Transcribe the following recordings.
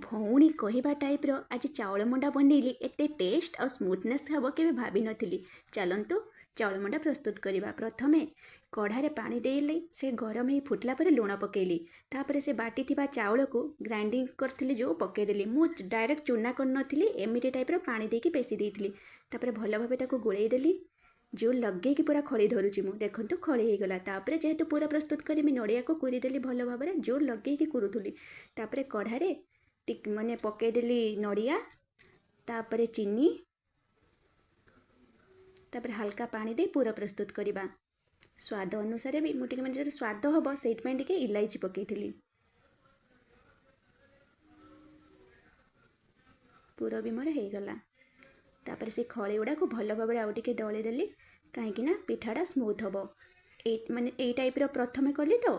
ଭଉଣୀ କହିବା ଟାଇପ୍ର ଆଜି ଚାଉଳ ମଣ୍ଡା ବନେଇଲି। ଏତେ ଟେଷ୍ଟ ଆଉ ସ୍ମୁଥନେସ୍ ହେବ, କେବେ ଭାବିନଥିଲି। ଚାଲନ୍ତୁ, ଚାଉଳ ମଣ୍ଡା ପ୍ରସ୍ତୁତ କରିବା। ପ୍ରଥମେ କଢ଼ାରେ ପାଣି ଦେଇଲି। ସେ ଗରମ ହେଇ ଫୁଟିଲା ପରେ ଲୁଣ ପକାଇଲି। ତାପରେ ସେ ବାଟିଥିବା ଚାଉଳକୁ ଗ୍ରାଇଣ୍ଡିଙ୍ଗ କରିଥିଲି ଯେଉଁ, ପକାଇଦେଲି। ମୁଁ ଡାଇରେକ୍ଟ ଚୁନା କରିନଥିଲି, ଏମିତି ଟାଇପ୍ର ପାଣି ଦେଇକି ପେଶି ଦେଇଥିଲି। ତାପରେ ଭଲ ଭାବେ ତାକୁ ଗୋଳେଇ ଦେଲି। ଯେଉଁ ଲଗେଇକି ପୁରା ଖଳି ଧରୁଛି ମୁଁ, ଦେଖନ୍ତୁ, ଖଳି ହେଇଗଲା। ତାପରେ ଯେହେତୁ ପୁରା ପ୍ରସ୍ତୁତ କରିବି, ନଡ଼ିଆକୁ କୁରିଦେଲି ଭଲ ଭାବରେ, ଜୋର ଲଗେଇକି କୁରୁଥିଲି। ତାପରେ କଢ଼ାରେ ମାନେ ପକାଇଦେଲି ନଡ଼ିଆ, ତାପରେ ଚିନି, ତାପରେ ହାଲକା ପାଣି ଦେଇ ପୁର ପ୍ରସ୍ତୁତ କରିବା। ସ୍ୱାଦ ଅନୁସାରେ ବି ମୁଁ ଟିକେ, ମାନେ ଯଦି ସ୍ୱାଦ ହେବ, ସେଇଥିପାଇଁ ଟିକେ ଇଲାଇଚି ପକାଇଥିଲି। ପୁର ବି ମୋର ହେଇଗଲା। ତାପରେ ସେ ଖଳି ଗୁଡ଼ାକୁ ଭଲ ଭାବରେ ଆଉ ଟିକେ ଦଳିଦେଲି, କାହିଁକି ନା ପିଠାଟା ସ୍ମୁଥ୍ ହେବ। ଏଇ ମାନେ ଏଇ ଟାଇପ୍ର ପ୍ରଥମେ କଲି ତ,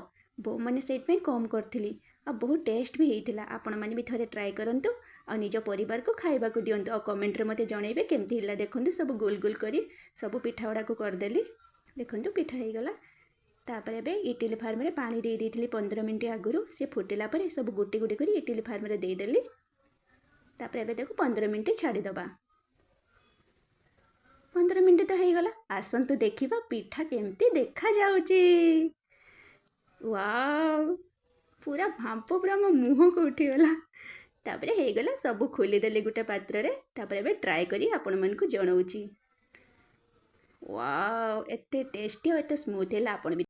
ମାନେ ସେଇଥିପାଇଁ କମ୍ କରିଥିଲି ଆଉ ବହୁତ ଟେଷ୍ଟ ବି ହେଇଥିଲା। ଆପଣମାନେ ବି ଥରେ ଟ୍ରାଏ କରନ୍ତୁ ଆଉ ନିଜ ପରିବାରକୁ ଖାଇବାକୁ ଦିଅନ୍ତୁ ଆଉ କମେଣ୍ଟରେ ମୋତେ ଜଣାଇବେ କେମିତି ହେଲା। ଦେଖନ୍ତୁ, ସବୁ ଗୋଲ ଗୋଲ କରି ସବୁ ପିଠା ଗୁଡ଼ାକୁ କରିଦେଲି। ଦେଖନ୍ତୁ, ପିଠା ହେଇଗଲା। ତାପରେ ଏବେ ଇଟିଲି ଫାର୍ମରେ ପାଣି ଦେଇ ଦେଇଥିଲି 15 ମିନିଟ୍ ଆଗରୁ। ସେ ଫୁଟିଲା ପରେ ସବୁ ଗୋଟି ଗୋଟି କରି ଇଟିଲି ଫାର୍ମରେ ଦେଇଦେଲି। ତାପରେ ଏବେ ତାକୁ 15 ମିନିଟ୍ ଛାଡ଼ିଦେବା। 15 ମିନିଟ୍ ତ ହେଇଗଲା। ଆସନ୍ତୁ ଦେଖିବା ପିଠା କେମିତି ଦେଖାଯାଉଛି। ୱାଓ, ପୁରା ଭାମ୍ପ ପୁରା ମୋ ମୁହଁକୁ ଉଠିଗଲା। ତାପରେ ହେଇଗଲା, ସବୁ ଖୋଲିଦେଲି ଗୋଟେ ପାତ୍ରରେ। ତାପରେ ଏବେ ଟ୍ରାଏ କରି ଆପଣମାନଙ୍କୁ ଜଣାଉଛି। ୱାଓ, ଏତେ ଟେଷ୍ଟି ଆଉ ଏତେ ସ୍ମୁଥ୍ ହେଲା। ଆପଣ ବି